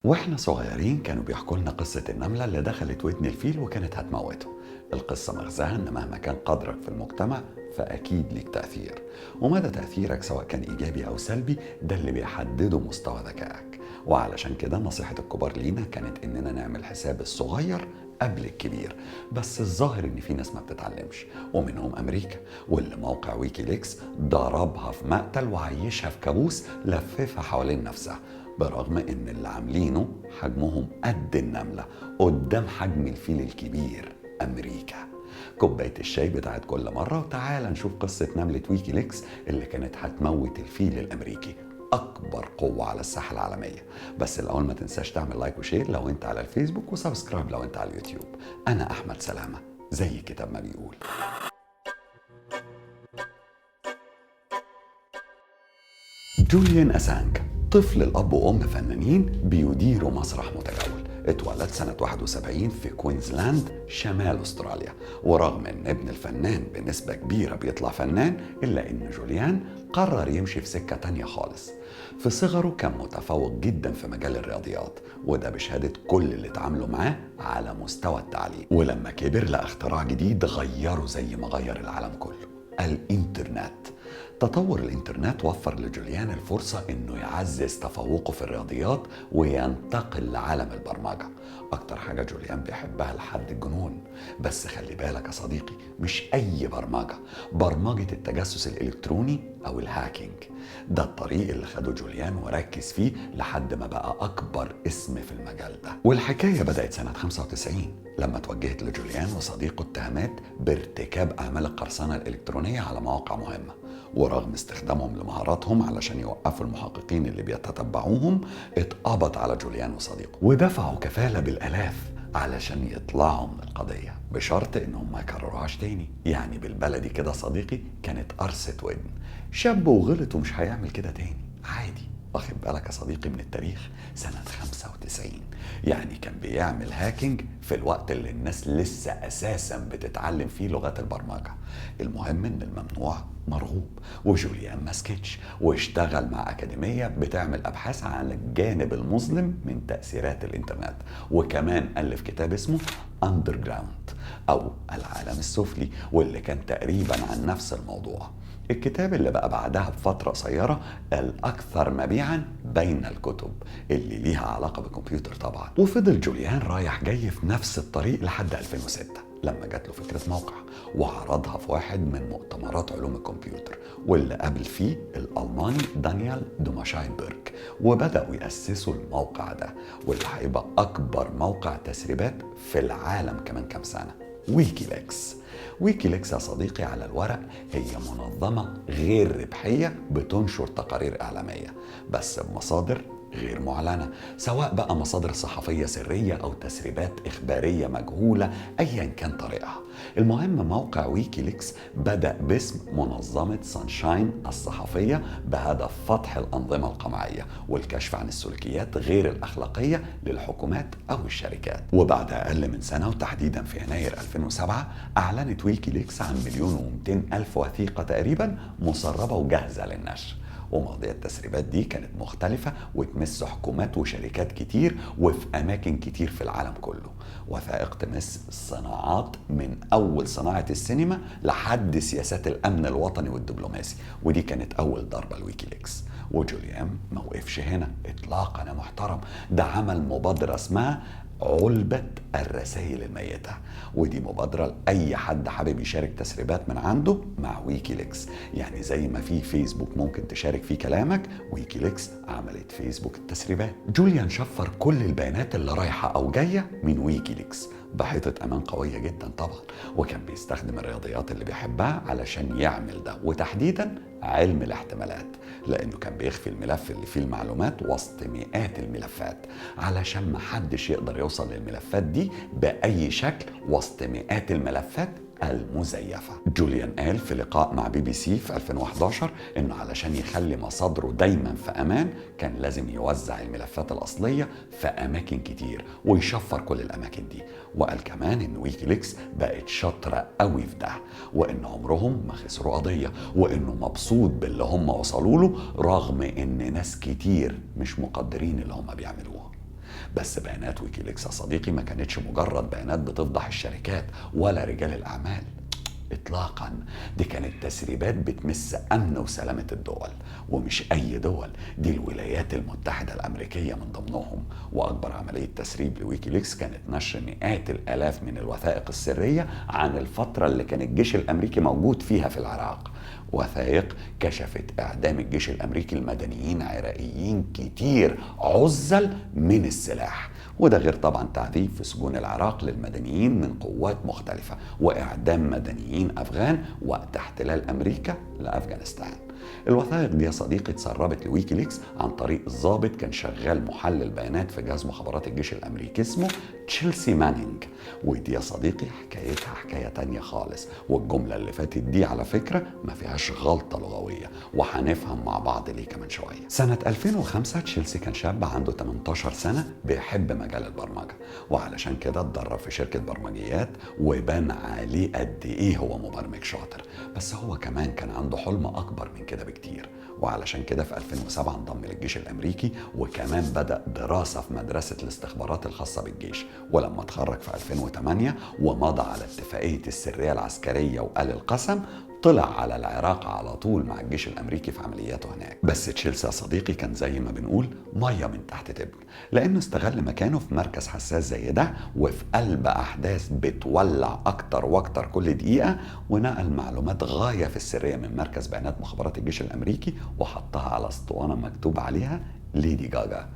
واحنا صغيرين كانوا بيحكوا لنا قصة النملة اللي دخلت ودن الفيل وكانت هتموته. القصة مغزاها ان مهما كان قدرك في المجتمع فأكيد ليك تأثير، ومدى تأثيرك سواء كان إيجابي أو سلبي ده اللي بيحدده مستوى ذكائك. وعلشان كده نصيحة الكبار لينا كانت إننا نعمل حساب الصغير قبل الكبير، بس الظاهر إن في ناس ما بتتعلمش، ومنهم أمريكا واللي موقع ويكيليكس ضربها في مقتل وعيشها في كابوس لففها حوالين نفسها، برغم إن اللي عاملينه حجمهم قد النملة قدام حجم الفيل الكبير أمريكا. كوباية الشاي بتاعت كل مرة، وتعالى نشوف قصة نملة ويكيليكس اللي كانت هتموت الفيل الأمريكي، أكبر قوة على الساحة العالمية. بس الأول ما تنساش تعمل like و share لو أنت على الفيسبوك، و subscribe لو أنت على اليوتيوب. أنا أحمد سلامة، زي الكتاب ما بيقول. جوليان أسانج طفل الأب وأم فنانين بيديروا مسرح متجول، اتولد سنة 71 في كوينزلاند شمال أستراليا. ورغم أن ابن الفنان بنسبة كبيرة بيطلع فنان، إلا أن جوليان قرر يمشي في سكة تانية خالص. في صغره كان متفوق جدا في مجال الرياضيات، وده بشهادة كل اللي اتعاملوا معاه على مستوى التعليم. ولما كبر لقى اختراع جديد غيره زي ما غير العالم كله، الإنترنت. تطور الإنترنت وفر لجوليان الفرصة إنه يعزز تفوقه في الرياضيات وينتقل لعالم البرمجة، أكتر حاجة جوليان بيحبها لحد الجنون. بس خلي بالك يا صديقي، مش أي برمجة، برمجة التجسس الإلكتروني أو ال hacking. ده الطريق اللي خده جوليان وركز فيه لحد ما بقى أكبر اسم في المجال ده. والحكاية بدأت سنة 95 لما توجهت لجوليان وصديقه اتهامات بارتكاب أعمال القرصنة الإلكترونية على مواقع مهمة، ورغم استخدامهم لمهاراتهم علشان يوقفوا المحققين اللي بيتتبعوهم، اتقبض على جوليان وصديقه ودفعوا كفالة بالآلاف علشان يطلعوا من القضية، بشرط انهم ما يكرروهاش تاني. يعني بالبلدي كده صديقي كانت قرصة ودن، شاب وغلط ومش هيعمل كده تاني عادي. واخد بالك يا صديقي من التاريخ، سنة 95، يعني كان بيعمل hacking في الوقت اللي الناس لسه أساسا بتتعلم فيه لغات البرمجة. المهم إن الممنوع مرغوب، وجوليان ما سكتش واشتغل مع أكاديمية بتعمل أبحاث عن الجانب المظلم من تأثيرات الإنترنت، وكمان ألف كتاب اسمه Underground أو العالم السفلي، واللي كان تقريبا عن نفس الموضوع. الكتاب اللي بقى بعدها بفترة قصيرة الأكثر مبيعا بين الكتب اللي ليها علاقة بالكمبيوتر طبعا. وفضل جوليان رايح جاي في نفس الطريق لحد 2006 لما جات له فكرة موقع وعرضها في واحد من مؤتمرات علوم الكمبيوتر، واللي قابل فيه الألماني دانيال دوماشاينبرغ، وبدأوا يأسسوا الموقع ده واللي هيبقى أكبر موقع تسريبات في العالم كمان كام سنة، ويكيليكس. ويكيليكس يا صديقي على الورق هي منظمة غير ربحية بتنشر تقارير إعلامية بس بمصادر غير معلنة، سواء بقى مصادر صحفية سرية أو تسريبات إخبارية مجهولة، أيا كان طريقها. المهم موقع ويكيليكس بدأ باسم منظمة سانشاين الصحفية بهدف فضح الأنظمة القمعية والكشف عن السلوكيات غير الأخلاقية للحكومات أو الشركات. وبعد أقل من سنة وتحديدا في يناير 2007 أعلنت ويكيليكس عن 1,200,000 وثيقة تقريبا مسربة وجاهزة للنشر. ومواضيع التسريبات دي كانت مختلفة وتمس حكومات وشركات كتير وفي أماكن كتير في العالم كله. وثائق تمس الصناعات من أول صناعة السينما لحد سياسات الأمن الوطني والدبلوماسي، ودي كانت أول ضربة لويكيليكس. وجوليان ما وقفش هنا إطلاقا يا محترم، ده عمل مبادرة اسمها علبة الرسائل الميتة، ودي مبادرة لأي حد حابب يشارك تسريبات من عنده مع ويكيليكس. يعني زي ما في فيسبوك ممكن تشارك فيه كلامك، ويكيليكس عملت فيسبوك التسريبات. جوليان شفر كل البيانات اللي رايحة أو جاية من ويكيليكس بحيطة أمان قوية جدا طبعا، وكان بيستخدم الرياضيات اللي بيحبها علشان يعمل ده، وتحديدا علم الاحتمالات، لأنه كان بيخفي الملف اللي فيه المعلومات وسط مئات الملفات علشان محدش يقدر يوصل للملفات دي بأي شكل وسط مئات الملفات المزيفة. جوليان قال في لقاء مع بي بي سي في 2011 إنه علشان يخلي مصادره دايما في أمان كان لازم يوزع الملفات الأصلية في أماكن كتير ويشفر كل الأماكن دي. وقال كمان إن ويكيليكس بقت شاطرة قوي في ده، وإن عمرهم ما خسروا قضية، وإنه مبسوط باللي هم وصلوا له رغم إن ناس كتير مش مقدرين اللي هم بيعملوه. بس بيانات ويكيليكس يا صديقي ما كانتش مجرد بيانات بتفضح الشركات ولا رجال الأعمال إطلاقا، دي كانت تسريبات بتمس أمن وسلامة الدول، ومش أي دول، دي الولايات المتحدة الأمريكية من ضمنهم. وأكبر عملية تسريب لويكيليكس كانت نشر مئات الآلاف من الوثائق السرية عن الفترة اللي كان الجيش الأمريكي موجود فيها في العراق. وثائق كشفت إعدام الجيش الأمريكي المدنيين عراقيين كتير عزل من السلاح، وده غير طبعا تعذيب في سجون العراق للمدنيين من قوات مختلفة، وإعدام مدنيين أفغان وقت احتلال أمريكا لأفغانستان. الوثائق دي يا صديقي اتسربت لويكيليكس عن طريق ضابط كان شغال محلل بيانات في جهاز مخابرات الجيش الأمريكي اسمه تشيلسي مانينج. ودي يا صديقي حكايتها حكاية تانية خالص، والجملة اللي فاتت دي على فكرة ما فيهاش غلطة لغوية، وهنفهم مع بعض ليه كمان شوية. سنة 2005 تشيلسي كان شاب عنده 18 سنة بيحب مجال البرمجة، وعلشان كده اتدرب في شركة برمجيات وبان عليه قد ايه هو مبرمج شاطر. بس هو كمان كان عنده حلم أكبر من كده بكتير، وعلشان كده في 2007 انضم للجيش الأمريكي، وكمان بدأ دراسة في مدرسة الاستخبارات الخاصة بالجيش. ولما اتخرج في 2008 ومضى على اتفاقية السرية العسكرية وقال القسم، طلع على العراق على طول مع الجيش الأمريكي في عملياته هناك. بس تشيلسي يا صديقي كان زي ما بنقول مية من تحت تبن، لأنه استغل مكانه في مركز حساس زي ده وفي قلب أحداث بتولع أكتر وأكتر كل دقيقة، ونقل معلومات غاية في السرية من مركز بيانات مخابرات الجيش الأمريكي وحطها على اسطوانة مكتوب عليها ليدي جاجا،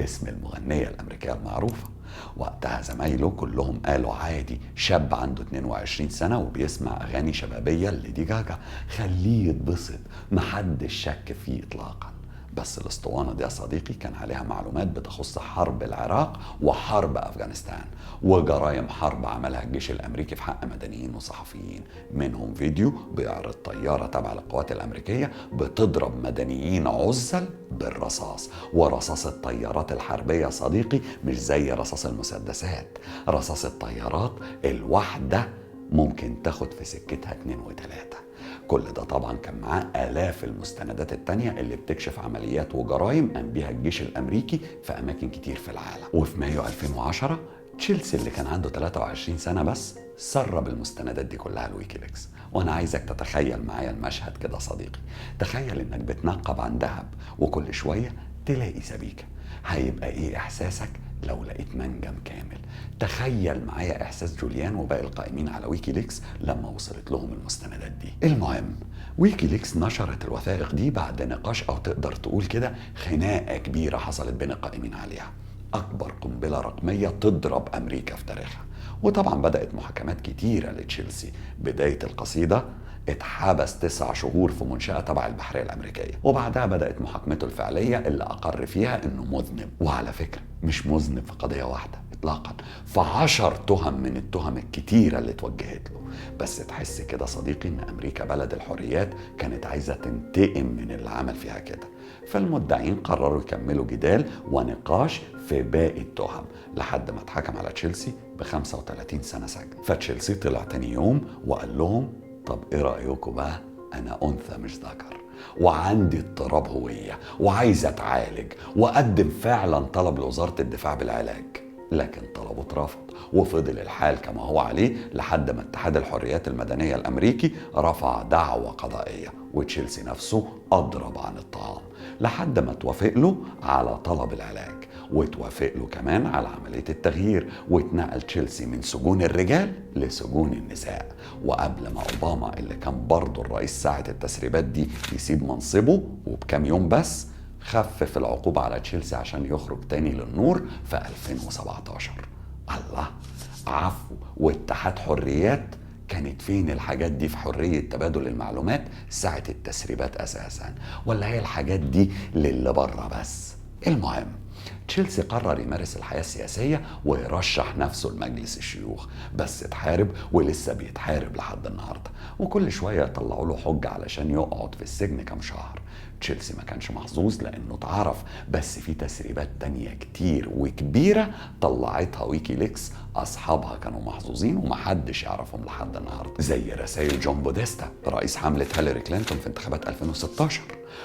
اسم المغنية الأمريكية المعروفة. وقتها زمايله كلهم قالوا عادي، شاب عنده 22 سنة وبيسمع أغاني شبابية لليدي جاجا، خليه يتبسط، محدش شك فيه إطلاقا. بس الاسطوانة دي يا صديقي كان عليها معلومات بتخص حرب العراق وحرب أفغانستان وجرائم حرب عملها الجيش الأمريكي في حق مدنيين وصحفيين، منهم فيديو بيعرض طيارة تابعة للقوات الأمريكية بتضرب مدنيين عزل بالرصاص. ورصاص الطيارات الحربية يا صديقي مش زي رصاص المسدسات، رصاص الطيارات الواحدة ممكن تاخد في سكتها 2 و3. كل ده طبعا كان معاه آلاف المستندات التانية اللي بتكشف عمليات وجرائم قام بيها الجيش الأمريكي في أماكن كتير في العالم. وفي مايو 2010 تشيلسي اللي كان عنده 23 سنة بس سرب المستندات دي كلها لويكيليكس. وأنا عايزك تتخيل معايا المشهد كده صديقي، تخيل إنك بتنقب عن ذهب وكل شوية تلاقي سبيكة، هيبقى إيه إحساسك لو لقيت منجم كامل؟ تخيل معايا إحساس جوليان وباقي القائمين على ويكيليكس لما وصلت لهم المستندات دي. المهم ويكيليكس نشرت الوثائق دي بعد نقاش، أو تقدر تقول كده خناقة كبيرة حصلت بين القائمين عليها، أكبر قنبلة رقمية تضرب أمريكا في تاريخها. وطبعا بدأت محاكمات كتيرة لتشيلسي. بداية القصيدة اتحبس 9 شهور في منشأة تبع البحرية الأمريكية، وبعدها بدأت محاكمته الفعلية اللي أقر فيها إنه مذنب. وعلى فكرة مش مذنب في قضية واحدة إطلاقا، في 10 تهم من التهم الكتيرة اللي اتوجهت له. بس تحس كده صديقي إن أمريكا بلد الحريات كانت عايزة تنتقم من اللي عمل فيها كده، فالمدعين قرروا يكملوا جدال ونقاش في باقي التهم لحد ما اتحكم على تشيلسي ب 35 سنة سجن. فتشيلسي طلع تاني يوم وقال لهم طب ايه رأيكم بقى، انا انثى مش ذكر، وعندي اضطراب هوية وعايز اتعالج، وقدم فعلا طلب لوزارة الدفاع بالعلاج، لكن طلبه اترفض وفضل الحال كما هو عليه لحد ما اتحاد الحريات المدنية الأمريكي رفع دعوى قضائية، وتشيلسي نفسه أضرب عن الطعام لحد ما توافق له على طلب العلاج، وتوافق له كمان على عملية التغيير، واتنقل تشيلسي من سجون الرجال لسجون النساء. وقبل ما أوباما اللي كان برضه الرئيس ساعة التسريبات دي يسيب منصبه وبكام يوم بس، خفف العقوبة على تشيلسي عشان يخرج تاني للنور في 2017. الله، عفو واتحاد حريات، كانت فين الحاجات دي في حرية تبادل المعلومات ساعة التسريبات أساسا؟ ولا هي الحاجات دي للي بره بس؟ المهم تشيلسي قرر يمارس الحياة السياسية ويرشح نفسه لمجلس الشيوخ، بس اتحارب ولسه بيتحارب لحد النهاردة، وكل شوية يطلعوا له حجة علشان يقعد في السجن كام شهر. تشيلسي ما كانش محظوظ لأنه اتعرف، بس في تسريبات تانية كتير وكبيرة طلعتها ويكيليكس أصحابها كانوا محظوظين ومحدش يعرفهم لحد النهاردة، زي رسائل جون بوديستا رئيس حملة هيلاري كلينتون في انتخابات 2016،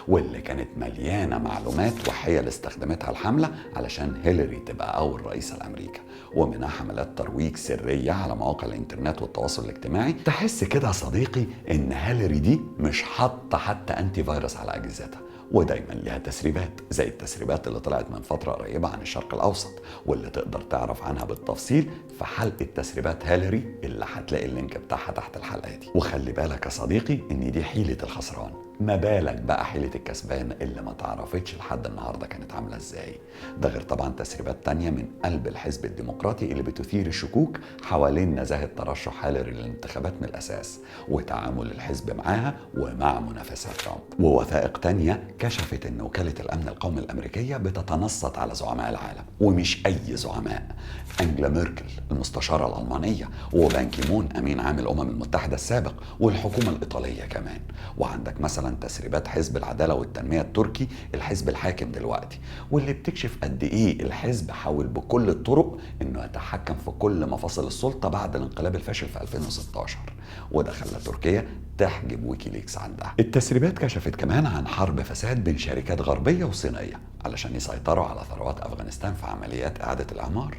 واللي كانت مليانة معلومات وحيل استخدمتها الحملة علشان هيلاري تبقى أول رئيسة لأمريكا، ومنها حملات ترويج سرية على مواقع الإنترنت والتواصل الاجتماعي. تحس كده يا صديقي إن هيلاري دي مش حاطة حتى antivirus على أجهزتها، ودايما ليها تسريبات زي التسريبات اللي طلعت من فترة قريبة عن الشرق الأوسط، واللي تقدر تعرف عنها بالتفصيل في حلقة تسريبات هيلاري اللي هتلاقي ال link بتاعها تحت الحلقة دي. وخلي بالك يا صديقي إن دي حيلة الخسران، ما بالك بقى حيلة الكسبان اللي ما تعرفتش لحد النهاردة كانت عاملة ازاي. ده غير طبعا تسريبات تانية من قلب الحزب الديمقراطي اللي بتثير الشكوك حوالين نزاهة ترشح هيلاري للانتخابات من الأساس وتعامل الحزب معاها ومع منافسها ترامب. ووثائق تانية كشفت ان وكالة الأمن القومي الأمريكية بتتنصت على زعماء العالم، ومش أي زعماء، أنجلا ميركل المستشارة الألمانية، وبان كيمون أمين عام الأمم المتحدة السابق، والحكومة الإيطالية كمان. وعندك مثلا تسريبات حزب العدالة والتنمية التركي الحزب الحاكم دلوقتي، واللي بتكشف قد إيه الحزب حاول بكل الطرق إنه يتحكم في كل مفاصل السلطة بعد الانقلاب الفاشل في 2016، وده خلى تركيا تحجب ويكيليكس عندها. التسريبات كشفت كمان عن حرب فساد بين شركات غربية وصينية علشان يسيطروا على ثروات أفغانستان في عمليات إعادة الإعمار.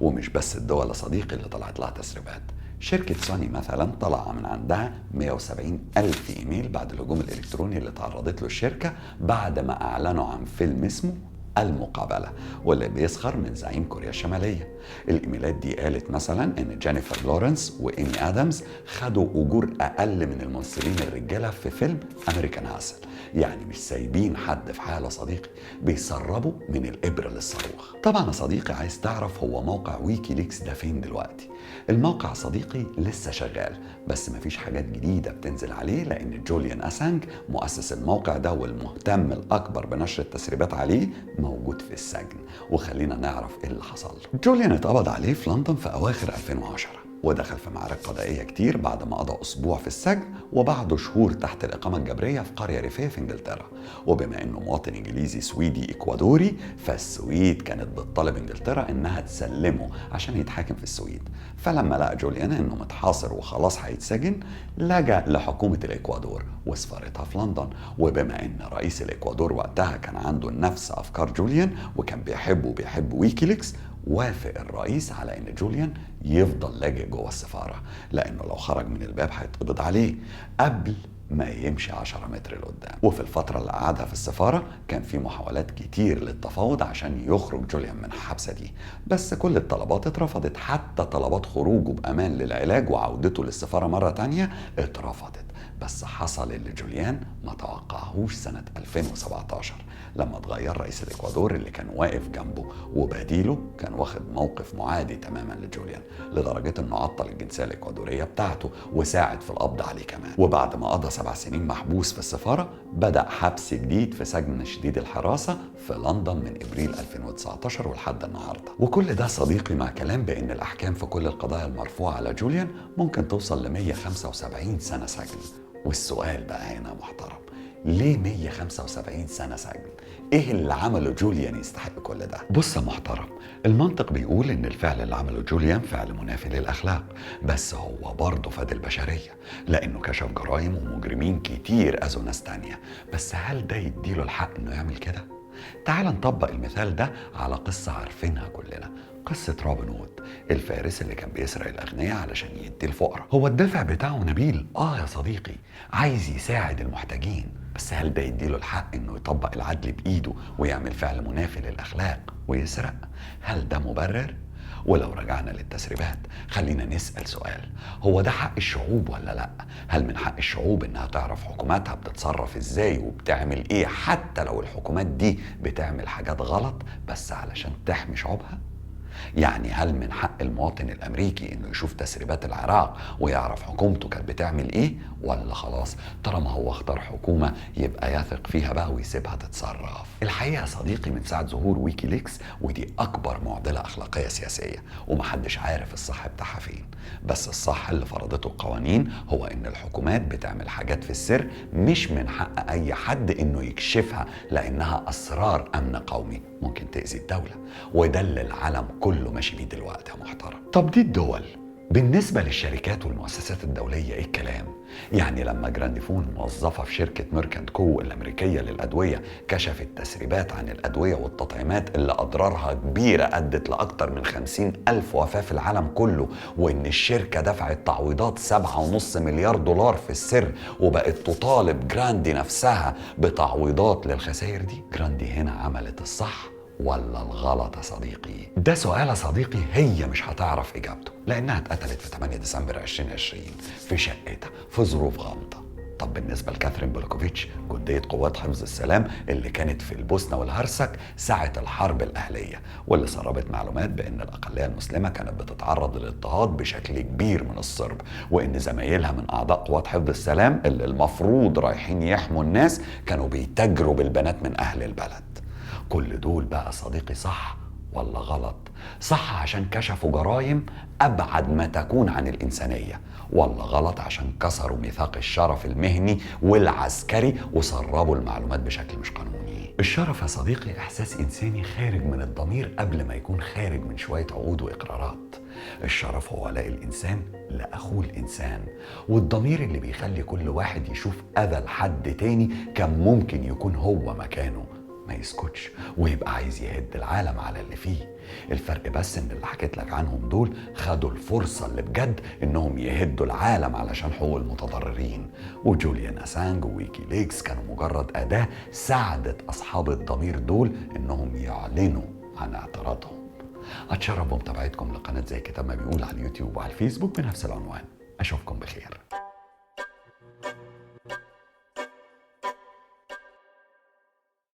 ومش بس الدول يا صديقي اللي طلعت لها تسريبات، شركة سوني مثلا طلع من عندها 170 ألف إيميل بعد الهجوم الإلكتروني اللي تعرضت له الشركة بعد ما أعلنوا عن فيلم اسمه المقابلة واللي بيسخر من زعيم كوريا الشمالية. الإيميلات دي قالت مثلا إن جينيفر لورنس وإيمي آدمز خدوا أجور أقل من الممثلين الرجالة في فيلم American Hustle، يعني مش سايبين حد في حاله صديقي، بيسربوا من الإبرة للصاروخ. طبعا يا صديقي عايز تعرف هو موقع ويكيليكس ده فين دلوقتي؟ الموقع صديقي لسه شغال، بس مفيش حاجات جديدة بتنزل عليه، لأن جوليان أسانج مؤسس الموقع ده والمهتم الأكبر بنشر التسريبات عليه موجود في السجن. وخلينا نعرف ايه اللي حصل. جوليان اتقبض عليه في لندن في أواخر 2010، ودخل في معارك قضائية كتير بعد ما قضى أسبوع في السجن وبعده شهور تحت الإقامة الجبرية في قرية ريفية في إنجلترا. وبما إنه مواطن إنجليزي سويدي إكوادوري، فالسويد كانت بتطالب إنجلترا إنها تسلمه عشان يتحاكم في السويد. فلما لقى جوليان إنه متحاصر وخلاص هيتسجن، لجأ لحكومة الإكوادور وسفارتها في لندن. وبما إن رئيس الإكوادور وقتها كان عنده نفس أفكار جوليان وكان بيحبه وبيحب ويكيليكس، وافق الرئيس على ان جوليان يفضل لاجئ جوه السفارة، لانه لو خرج من الباب هيتقبض عليه قبل ما يمشي 10 متر لقدام. وفي الفترة اللي قعدها في السفارة كان في محاولات كتير للتفاوض عشان يخرج جوليان من الحبسة دي، بس كل الطلبات اترفضت، حتى طلبات خروجه بأمان للعلاج وعودته للسفارة مرة تانية اترفضت. بس حصل اللي جوليان ما توقعهوش سنة 2017 لما اتغير رئيس الإكوادور اللي كان واقف جنبه وبديله كان واخد موقف معادي تماما لجوليان، لدرجة انه عطل الجنسية الإكوادورية بتاعته وساعد في القبض عليه كمان. وبعد ما قضى 7 سنين محبوس في السفارة، بدأ حبس جديد في سجن شديد الحراسة في لندن من إبريل 2019 ولحد النهاردة. وكل ده صديقي مع كلام بأن الأحكام في كل القضايا المرفوعة على جوليان ممكن توصل ل 175 سنة سجن. والسؤال بقى هنا محترم، ليه 175 سنة سجن؟ ايه اللي عمله جوليان يستحق كل ده؟ بص يا محترم، المنطق بيقول ان الفعل اللي عمله جوليان فعل منافي للاخلاق، بس هو برضه فاد البشرية لانه كشف جرائم ومجرمين كتير اذوا ناس تانية. بس هل ده يديله الحق انه يعمل كده؟ تعال نطبق المثال ده على قصة عارفينها كلنا، قصة روبن هود الفارس اللي كان بيسرق الأغنياء علشان يدي الفقراء. هو الدافع بتاعه نبيل، يا صديقي، عايز يساعد المحتاجين، بس هل ده يديله الحق انه يطبق العدل بإيده ويعمل فعل منافي للأخلاق ويسرق؟ هل ده مبرر؟ ولو رجعنا للتسريبات خلينا نسأل سؤال، هو ده حق الشعوب ولا لا؟ هل من حق الشعوب انها تعرف حكوماتها بتتصرف ازاي وبتعمل ايه، حتى لو الحكومات دي بتعمل حاجات غلط بس علشان تحمي شعوبها؟ يعني هل من حق المواطن الامريكي انه يشوف تسريبات العراق ويعرف حكومته كانت بتعمل ايه، ولا خلاص طالما هو اختار حكومة يبقى يثق فيها بقى ويسيبها تتصرف؟ الحقيقة يا صديقي من ساعة ظهور ويكيليكس ودي اكبر معضلة اخلاقية سياسية ومحدش عارف الصح بتاعها فين، بس الصح اللي فرضته القوانين هو ان الحكومات بتعمل حاجات في السر مش من حق اي حد انه يكشفها لانها اسرار امن قومي ممكن تأذي الدولة، وده اللي العالم كله ماشي بيه دلوقتي يا محترم. طب دي الدول، بالنسبة للشركات والمؤسسات الدولية ايه الكلام؟ يعني لما جرانديفون موظفة في شركة ميرك اند كو الأمريكية للأدوية كشفت تسريبات عن الأدوية والتطعيمات اللي أضرارها كبيرة أدت لأكثر من 50,000 وفاة في العالم كله، وإن الشركة دفعت تعويضات 7.5 مليار دولار في السر، وبقت تطالب جراندي نفسها بتعويضات للخسائر دي، جراندي هنا عملت الصح ولا الغلط يا صديقي؟ ده سؤال يا صديقي هي مش هتعرف إجابته، لأنها اتقتلت في 8 ديسمبر 2020 في شقتها في ظروف غامضة. طب بالنسبة لكاثرين بولكوفيتش جندية قوات حفظ السلام اللي كانت في البوسنة والهرسك ساعة الحرب الأهلية، واللي سربت معلومات بأن الأقلية المسلمة كانت بتتعرض للاضطهاد بشكل كبير من الصرب، وأن زمايلها من أعضاء قوات حفظ السلام اللي المفروض رايحين يحموا الناس كانوا بيتاجروا بالبنات من أهل البلد. كل دول بقى صديقي صح ولا غلط؟ صح عشان كشفوا جرائم أبعد ما تكون عن الإنسانية، ولا غلط عشان كسروا ميثاق الشرف المهني والعسكري وسربوا المعلومات بشكل مش قانوني؟ الشرف يا صديقي إحساس إنساني خارج من الضمير قبل ما يكون خارج من شوية عقود وإقرارات. الشرف هو ولاء الإنسان لأخوه الإنسان، والضمير اللي بيخلي كل واحد يشوف أذى لحد تاني كان ممكن يكون هو مكانه ما يسكتش ويبقى عايز يهد العالم على اللي فيه. الفرق بس ان اللي حكيت لك عنهم دول خدوا الفرصة اللي بجد انهم يهدوا العالم علشان حقوق المتضررين، وجوليان أسانج وويكيليكس كانوا مجرد أداة ساعدت أصحاب الضمير دول انهم يعلنوا عن اعتراضهم. أتشرف بمتابعتكم لقناة زي كتاب ما بيقول على اليوتيوب وعلى الفيسبوك بنفس العنوان. أشوفكم بخير.